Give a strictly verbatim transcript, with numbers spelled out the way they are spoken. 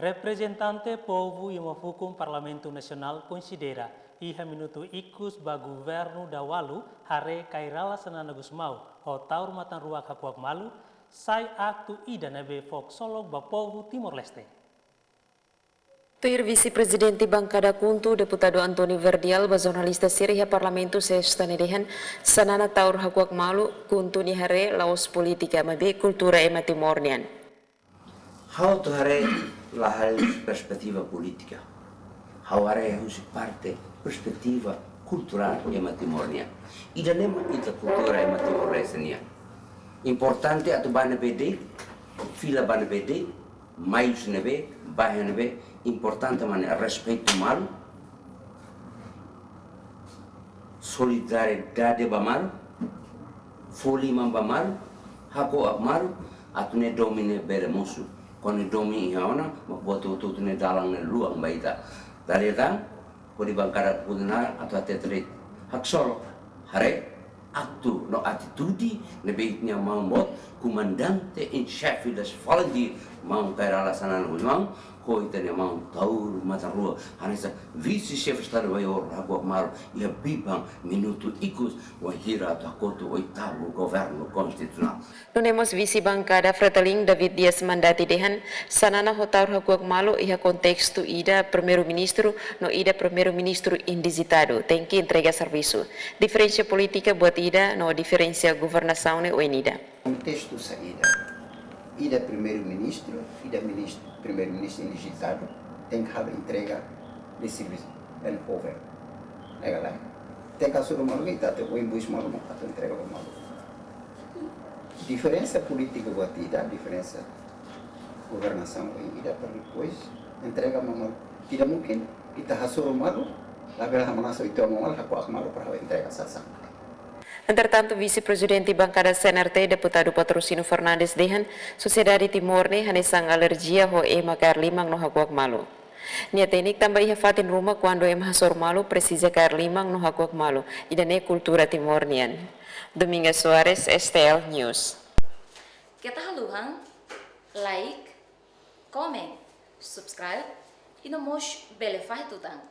Reprezentante povu iha uma fukun Parlamentu Nasionál konsidera iha minutu ikus ba Governu Dawalu haree Kay Rala Xanana Gusmão ho taur matan-ruak hakuak malu, sai aktu ida ne'ebé fó ksolok ba povu Timor-Leste. Tuir Vise-Prezidente Bankada KHUNTO, Deputadu António Verdial, ba jornalista sira iha Parlamentu Sesta ne'e dehan, Xanana taur hakuak malu, KHUNTO nia haree la'ós polítika, maibé kultura ema Timor nian. Ha'u atu haree la husi perspetiva polítika. Ha'u haree husi parte perspetiva kulturál ema Timor nian. Ida-ne'e mak ita kultura ema Timor-Leste nian. Importante atu ba ne'ebé de'it, fila ba ne'ebé de'it, mai husi ne'ebé, ba iha ne'ebé, importante mak ne'e respeitu malu, solidariedade ba malu, fó liman ba malu, hako'ak malu, atu nune'e domin ne'e bele mosu. Kuandu domin iha ona, mak buat hotu-hotu ne'e dalan ne'e luan ba ita. Dala ida tan, hodi Bankada KHUNTO nia atu hatete de'it, haksolok, haree, aktu no atitude ne'ebé ita-nia maun boot, Comandante em Chefe das Falanges, maun Kay Rala Xanana Gusmão, ho ita-nia maun taur matan-ruak, hanesan Vise-Xefe Estadu Maiór hakuak malu iha biban minutu ikus, wainhira atu hakotu oitavu Governu Konstitusionál. Nune'e mós Vise Bankada Fretilin, David Dias Mandati dehan, Xanana ho taur hakuak malu iha kontestu ida Primeiru-Ministru no ida Primeiru-Ministru indizitadu, tenke entrega servisu. Diferensa polítika buat ida no diferensa governasaun ne'e oin ida. Kontestu saida? Ida Primeiru-Ministru, ida Ministru, Primeiru-Ministru indizitadu, tenke halo entrega de servisu, handover. Ne'e ka lae? Tenke hasoru malu, ita atu oin buis malu, mak atu entrega ba malu. Diferensa polítika buat ida, diferensa governasaun buat ida, para depois entrega ba malu. Tidak mungkin ita hasoru malu, labele hamnasa ita malu, hako'ak malu para entrega sasán. Entretantu, Vise-Prezidente Bankada C N R T, Deputadu Patrocínio Fernandes dehan, sosiedade Timor ne'e hanesan alerjia ho ema kaer liman no hako'ak malu. Nia hateten tanba iha fatin ruma kuandu ema hasoru malu presiza kaer liman no hako'ak malu, ida-ne'e kultura Timor nian. Dominga Soares, S T L News. Keta haluhan like, comment, subscribe, i no mós bele fahe tutan.